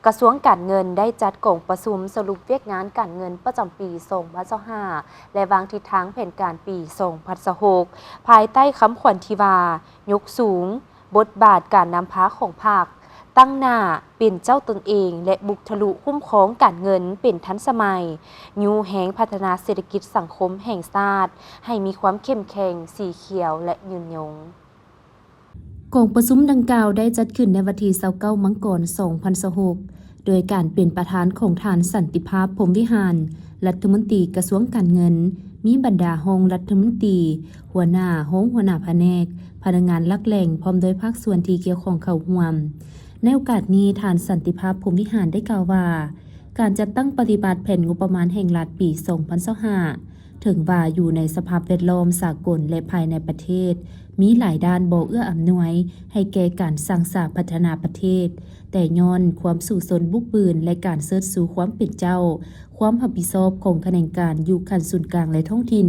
ກະຊວງການເງິນໄດ້ຈັດກອງປະຊຸມສະຫຼຸບວຽກງານການເງິນປະຈຳປີສອງພັນຊາວຫ້າ ແລະ ວາງທິດທາງແຜນການປີສອງພັນຊາວຫົກ ພາຍໃຕ້ຄຳຂວັນທີ່ວ່າ ຍົກສູງບົດບາດການນຳພາຂອງພັກ, ຕັ້ງໜ້າເປັນເຈົ້າຕົນເອງ ແລະ ບຸກທະລຸຄຸ້ມຄອງການເງິນເປັນທັນສະໄໝ, ຍູ້ແຮງພັດທະນາເສດຖະກິດສັງຄົມແຫ່ງຊາດ ໃຫ້ມີຄວາມເຂັ້ມແຂງ, ສີຂຽວ ແລະ ຍືນຍົງ. ກອງປະຊຸມດັ່ງກ່າວໄດ້ຈັດຂຶ້ນໃນວັນທີຊາວເກົ້າ ມັງກອນ ສອງພັນຊາວຫົກ ໂດຍການເປັນປະທານຂອງທ່ານ ສັນຕິພາບ ພົມວິຫານ ລັດຖະມົນຕີກະຊວງການເງິນ, ມີບັນດາຮອງລັດຖະມົນຕີ, ຫົວໜ້າ, ຮອງຫົວໜ້າພະແນກ, ພະນັກງານຫຼັກແຫຼ່ງ ພ້ອມດ້ວຍພາກສ່ວນທີ່ກ່ຽວຂ້ອງເຂົ້າຮ່ວມ. ໃນໂອກາດນີ້, ທ່ານ ສັນຕິພາບ ພົມວິຫານ ໄດ້ກ່າວວ່າ ການຈັດຕັ້ງປະຕິບັດແຜນງົບປະມານແຫ່ງລັດປີສອງພັນຊາວຫ້າ ເຖິງວ່າຢູ່ໃນສະພາບແວດລ້ອມສາກົນ ແລະ ພາຍໃນປະເທດ ມີຫຼາຍດ້ານບໍ່ເອື້ອອຳນວຍໃຫ້ແກ່ການສ້າງສາພັດທະນາປະເທດ, ແຕ່ຍ້ອນຄວາມສູ້ຊົນບຸກບືນ ແລະ ການເຊີດຊູຄວາມເປັນເຈົ້າ, ຄວາມຮັບຜິດຊອບຂອງຂະແໜງການຢູ່ຂັ້ນສູນກາງ ແລະ ທ້ອງຖິ່ນ,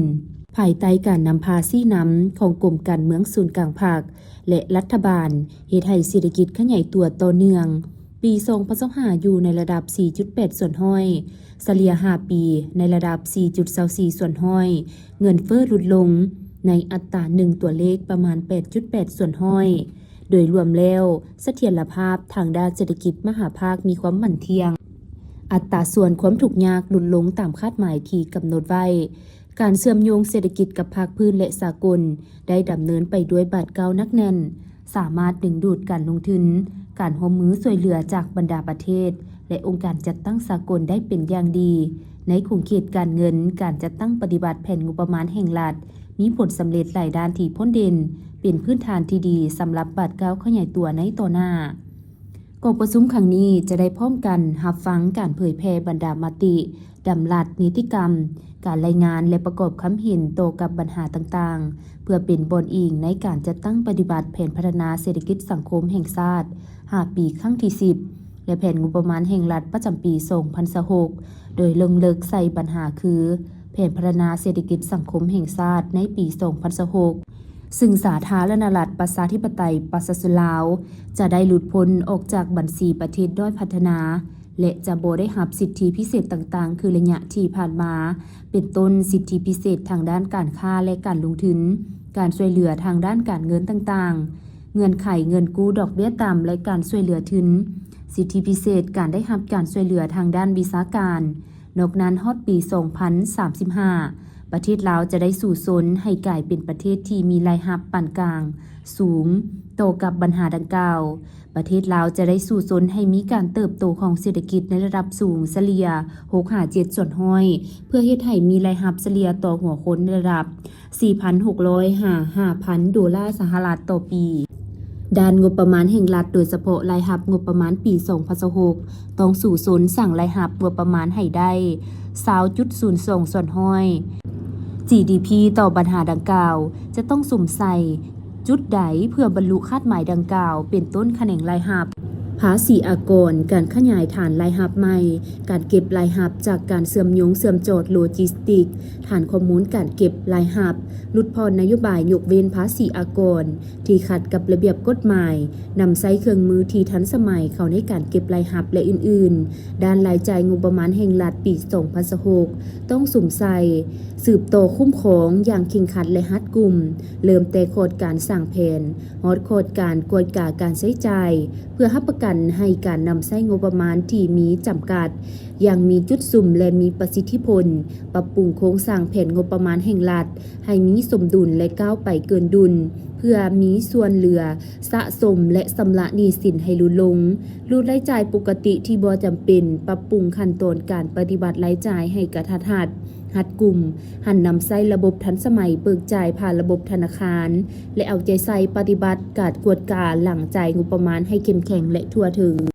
ພາຍໃຕ້ການນຳພາຊີ້ນຳຂອງກົມການເມືອງສູນກາງພັກ ແລະ ລັດຖະບານ ເຮັດໃຫ້ເສດຖະກິດຂະຫຍາຍຕົວຕໍ່ເນື່ອງ. ປີສອງພັນຊາວຫ້າ ຢູ່ໃນລະດັບສີ່ຈຸດແປດສ່ວນຮ້ອຍ, ສະເລ່ຍຫ້າປີໃນລະດັບສີ່ຈຸດຊາວສີ່ສ່ວນຮ້ອຍ, ເງິນເຟີ້ຫຼຸດລົງໃນອັດຕາໜຶ່ງຕົວເລກປະມານແປດຈຸດແປດສ່ວນຮ້ອຍ. ໂດຍລວມແລ້ວ, ສະຖຽນລະພາບທາງດ້ານເສດຖະກິດມະຫາພາກມີຄວາມໝັ້ນທ່ຽງ, ອັດຕາສ່ວນຄວາມທຸກຍາກຫຼຸດລົງຕາມຄາດໝາຍທີ່ກຳນົດໄວ້. ການເຊື່ອມໂຍງເສດຖະກິດກັບພາກພື້ນ ແລະ ສາກົນ ໄດ້ດຳເນີນໄປດ້ວຍບາດກ້າວໜັກແໜ້ນ, ສາມາດດຶງດູດການລົງທຶນ, ການຮ່ວມມືຊ່ວຍເຫຼືອຈາກບັນດາປະເທດ ແລະ ອົງການຈັດຕັ້ງສາກົນໄດ້ເປັນຢ່າງດີ. ໃນຂົງເຂດການເງິນ, ການຈັດຕັ້ງປະຕິບັດແຜນງົບປະມານແຫ່ງລັດ ມີຜົນສຳເລັດຫຼາຍດ້ານທີ່ພົ້ນເດັ່ນ, ເປັນພື້ນຖານທີ່ດີສຳລັບບາດກ້າວຂະຫຍາຍຕົວໃນຕໍ່ໜ້າ. ກອງປະຊຸມຄັ້ງນີ້ຈະໄດ້ພ້ອມກັນຮັບຟັງການເຜີຍແຜ່ບັນດາມະຕິ, ດຳລັດ, ນິຕິກຳ, ການລາຍງານ ແລະ ປະກອບຄຳເຫັນຕໍ່ກັບບັນຫາຕ່າງໆ ເພື່ອເປັນບ່ອນອີງໃນການຈັດຕັ້ງປະຕິບັດແຜນພັດທະນາເສດຖະກິດສັງຄົມແຫ່ງຊາດຫ້າປີຄັ້ງທີສິບ ແລະ ແຜນງົບປະມານແຫ່ງລັດປະຈຳປີສອງພັນຊາວຫົກ ໂດຍລົງເລິກໃສ່ບັນຫາຄື ແຜນພັດທະນາເສດຖະກິດສັງຄົມແຫ່ງຊາດໃນປີສອງພັນຊາວຫົກ ຊຶ່ງສາທາລະນະລັດ ປະຊາທິປະໄຕ ປະຊາຊົນລາວ ຈະໄດ້ຫຼຸດພົ້ນອອກຈາກບັນຊີປະເທດດ້ອຍພັດທະນາ ແລະ ຈະບໍ່ໄດ້ຮັບສິດທິພິເສດຕ່າງໆ ຄືໄລຍະທີ່ຜ່ານມາ, ເປັນຕົ້ນ ສິດທິພິເສດທາງດ້ານການຄ້າ ແລະ ການລົງທຶນ, ການຊ່ວຍເຫຼືອທາງດ້ານການເງິນຕ່າງໆ, ເງື່ອນໄຂເງິນກູ້ດອກເບ້ຍຕ່ຳ ແລະ ການຊ່ວຍເຫຼືອທຶນ, ສິດທິພິເສດການໄດ້ຮັບການຊ່ວຍເຫຼືອທາງດ້ານວິຊາການ. ນອກນັ້ນ, ຮອດປີສອງພັນສາມສິບຫ້າ ປະເທດລາວຈະໄດ້ສູ້ຊົນໃຫ້ກາຍເປັນປະເທດທີ່ມີລາຍຮັບປານກາງສູງ. ຕໍ່ກັບບັນຫາດັ່ງກ່າວ, ປະເທດລາວຈະໄດ້ສູ້ຊົນໃຫ້ມີການເຕີບໂຕຂອງເສດຖະກິດໃນລະດັບສູງສະເລ່ຍຫົກຫາເຈັດສ່ວນຮ້ອຍ ເພື່ອເຮັດໃຫ້ມີລາຍຮັບສະເລ່ຍຕໍ່ຫົວຄົນໃນລະດັບ ສີ່ພັນຫົກຮ້ອຍຫາຫ້າພັນໂດລາສະຫະລັດຕໍ່ປີ. ດ້ານງົບປະມານແຫ່ງລັດ, ໂດຍສະເພາະລາຍຮັບງົບປະມານປີສອງພັນຊາວຫົກ ຕ້ອງສູ້ຊົນສ້າງລາຍຮັບງົບປະມານໃຫ້ໄດ້ຊາວຈຸດສູນສອງສ່ວນຮ້ອຍ ຈີດີພີ. ຕໍ່ບັນຫາດັ່ງກ່າວ ຈະຕ້ອງສຸມໃສ່ຈຸດໃດເພື່ອບັນລຸຄາດໝາຍດັ່ງກ່າວ, ເປັນຕົ້ນຂະແໜງລາຍຮັບ, ພາສີອາກອນ, ການຂະຫຍາຍຖານລາຍຮັບໃໝ່, ການເກັບລາຍຮັບຈາກການເຊື່ອມໂຍງເຊື່ອມຈອດໂລຈິສຕິກ, ຖານຂໍ້ມູນການເກັບລາຍຮັບ, ຫຼຸດຜ່ອນນະໂຍບາຍຍົກເວັ້ນພາສີອາກອນທີ່ຂັດກັບລະບຽບກົດໝາຍ, ນຳໃຊ້ເຄື່ອງມືທີ່ທັນສະໄໝເຂົ້າໃນການເກັບລາຍຮັບ ແລະ ອື່ນໆ. ດ້ານລາຍຈ່າຍງົບປະມານແຫ່ງລັດປີສອງພັນຊາວຫົກ ຕ້ອງສຸມໃສ່ສືບຕໍ່ຄຸ້ມຄອງຢ່າງເຄັ່ງຄັດ ແລະ ຮັດກຸມ, ເລີ່ມແຕ່ຂອດການສ້າງແຜນ ຮອດຂອດການກວດກາການໃຊ້ຈ່າຍ ເພື່ອຮັບປະກັນໃຫ້ການນຳໃຊ້ງົບປະມານທີ່ມີຈຳກັດຢ່າງມີຈຸດສຸມ ແລະ ມີປະສິດທິຜົນ, ປັບປຸງໂຄງສ້າງແຜນງົບປະມານແຫ່ງລັດໃຫ້ມີສົມດຸນ ແລະ ກ້າວໄປເກີນດຸນ ເພື່ອມີສ່ວນເຫຼືອສະສົມ ແລະ ຊຳລະໜີ້ສິນໃຫ້ຫຼຸດລົງ, ຫຼຸດລາຍຈ່າຍປົກກະຕິທີ່ບໍ່ຈຳເປັນ, ປັບປຸງຂັ້ນຕອນການປະຕິບັດລາຍຈ່າຍໃຫ້ກະທັດຮັດ, ຮັດກຸມ, ຫັນນຳໃຊ້ລະບົບທັນສະໄໝເບີກຈ່າຍຜ່ານລະບົບທະນາຄານ ແລະ ເອົາໃຈໃສ່ປະຕິບັດການກວດກາຫຼັງຈ່າຍງົບປະມານໃຫ້ເຂັ້ມແຂງ ແລະ ທົ່ວເຖິງ.